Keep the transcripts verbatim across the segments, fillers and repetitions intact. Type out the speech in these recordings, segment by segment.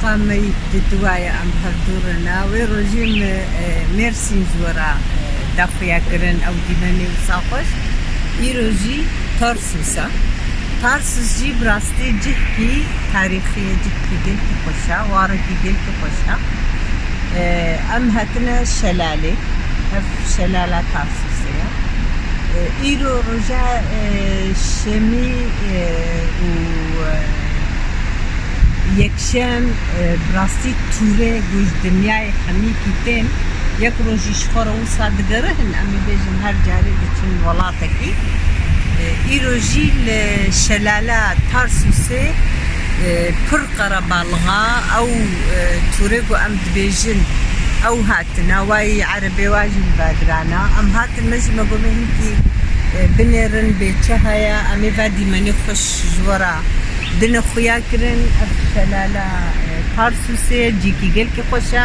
Qameyî di duwaye em hevdû re na. Wê rojî min, e, Mêrsîn ji we re, e, da xuya kirin, ew dîmenê wisa xweş. Îro jî Tarsus e. Tarsus jî bi rastî cihkî tarîxî ye, cihkî gelkî xweş e, warekî gelkî xweş e. E, em hatine şelalê, ev şelala Tarsusê ye. E, îro roja, e, şemî, e, û, e, Yekşem, e, bi rastî tûrê ku ji dinyayê hemîkî tên, yek rojî ji xwe re wisa digerihin, em ê bêjin her carê diçin welatekî. E, îro jî li şelala Tarsusê, e, pir qerebalixa ew, e, tûrê ku em dibêjin ew hatine, wayî erebê wa jî li va girana. Em hatin me jî me got me hinkî, e, binêrin bê çi heye, em ê va dîmenê xweş ji we re dine xuya kirin, ev şelala, e, Tarsusê, cîkî gelkî xweş e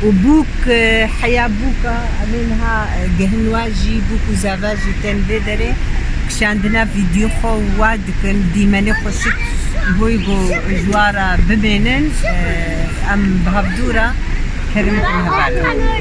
û bûk, e, heya bûka, em ê niha, e, gehin wa jî, bûk û zava jî tên vê derê, kişandina vîdyo xwe wa dikin, dîmenê xweşik boy go ji wa re bimênin, e, em bi hevdû re kerim dikin hevalno.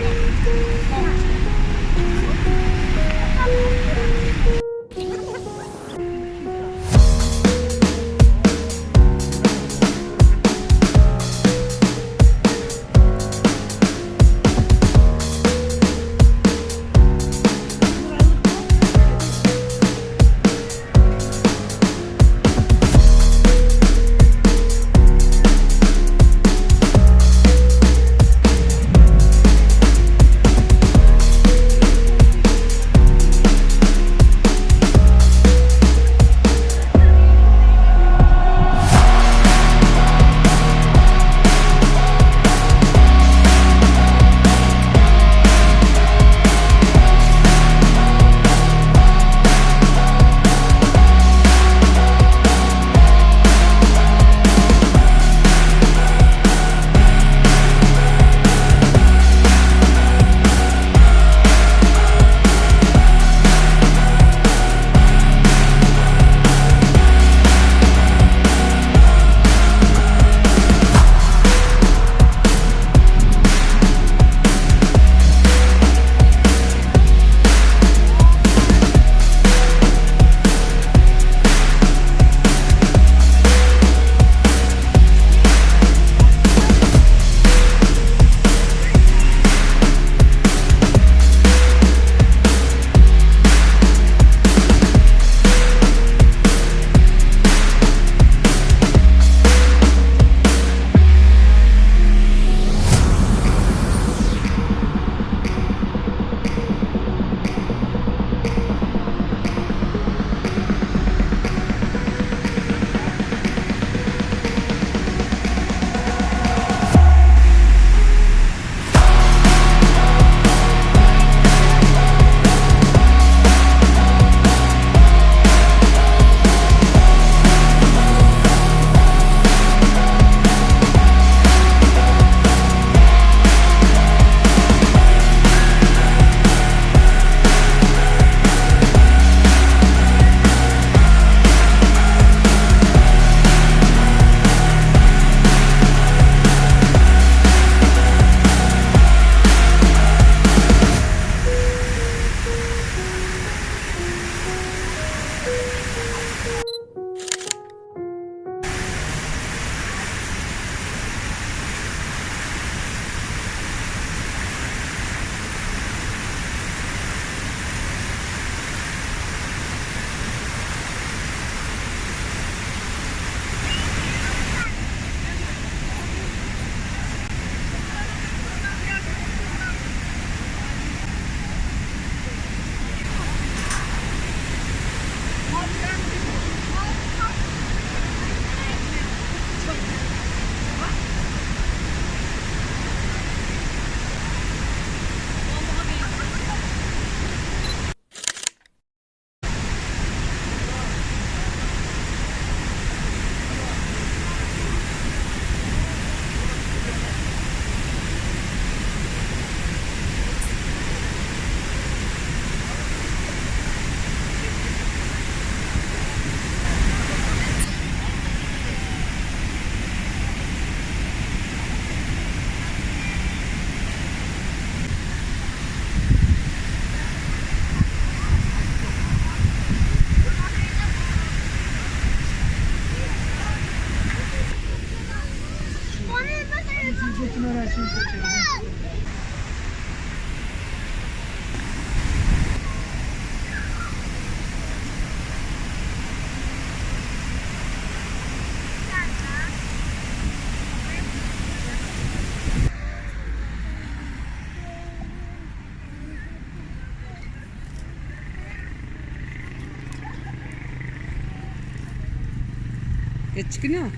Keçikino.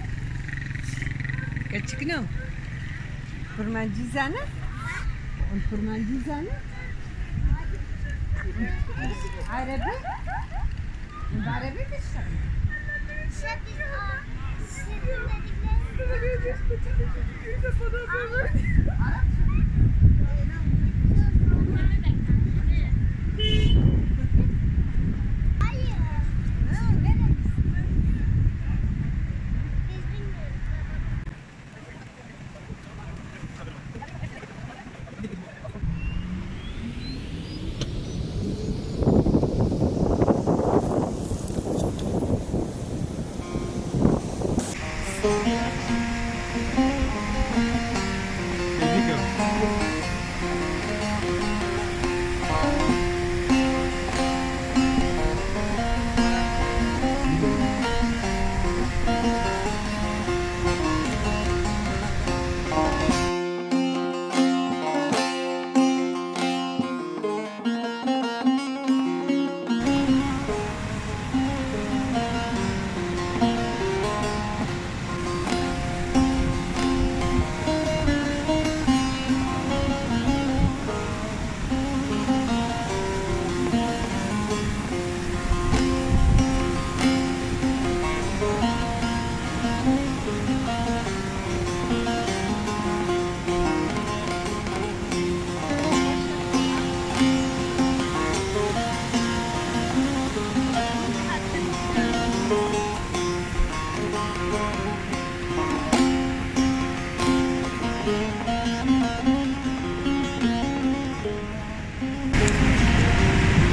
Keçikino. Kurmancî zane? Hûn kurmancî zane? Erebî? Hûn bi erebî dişin? Şef biz o sizin dedikleriniz. Hayır. Ha, nereye? Biz bilmiyoruz.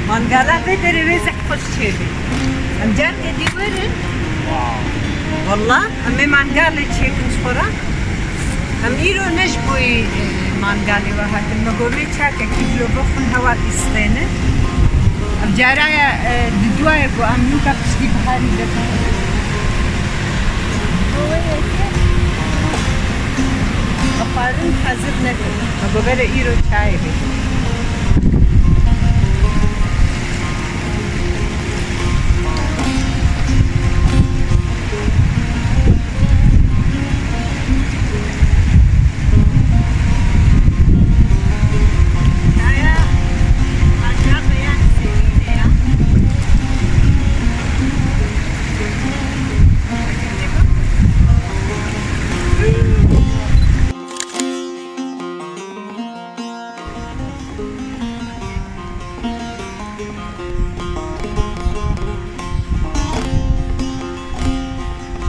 Mangala vê derê wê zehf xweş çêbî. Em carkê dî werin. Walla, em ê mangalê çêkin ji xwe re. Em îro ne ji bo, e, mangalê we hatin. Me got vê çakekî dilo bixwin hewa dîstêne. Ev cara ye, e, diduwaye ku em nûka piştî biharî dikin. Xwarin hezir nekin. Me got bere îro çayê bê.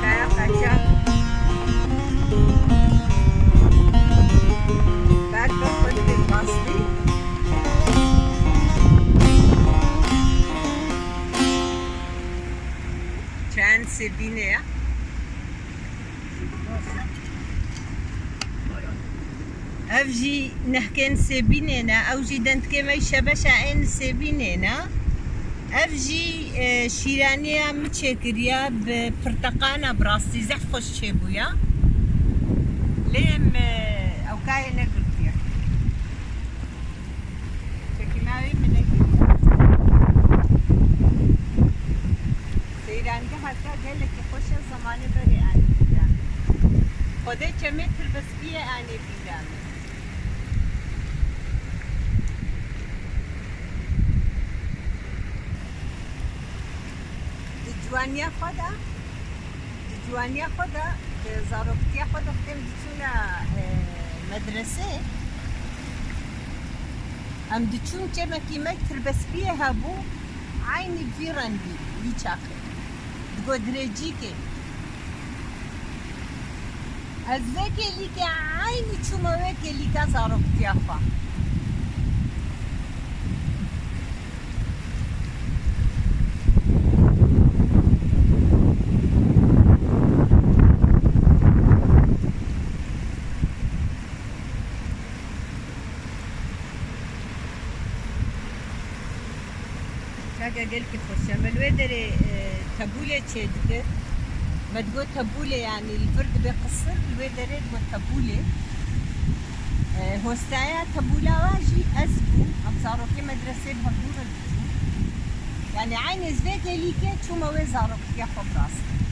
Çaya qaçak. Berf xwe dibê rastî. Çayan Sêbînê ya. Ev jî nehkên Sêbînê ne, ew jî dentkê me şebeşa ên Sêbînê ne. Ev jî, e, şîraniya min çêkiriya bi pirteqana, bi rastî zehf xweş çêbûya. Lê em, e, ew kayê negirtiye. Çekîmavê min nekiriye. Seyrangeha te gelekî xweş e, zemanê berê anî bîra min. Xwedê çemê tirbespiyê anê bîra min. Di ciwaniya xwe de, di ciwaniya xwe de, di zaroktiya xwe de xtem diçûna, e, medresê, em diçûn çemekî me tirbespiyê hebû, eynî vî rengî, wî çaxê. Digot dirêcîkê. Ez vê kêlîkê eynî çûme wê kêlîka zaroktiya xwe. Gelkî xweş e. Me li wê derê, e, tebûlê çêdikir. Me digot tebûlê, yanî li vir dibe qisir, li wê derê digot tebûlê. E, hostaya tebûla wa jî ez bûm. Em zarokê medresê bi hevdû re dibûn. Yanî eynî ez vê gelîkê çûme wê zaroktiya xwe bi rastî.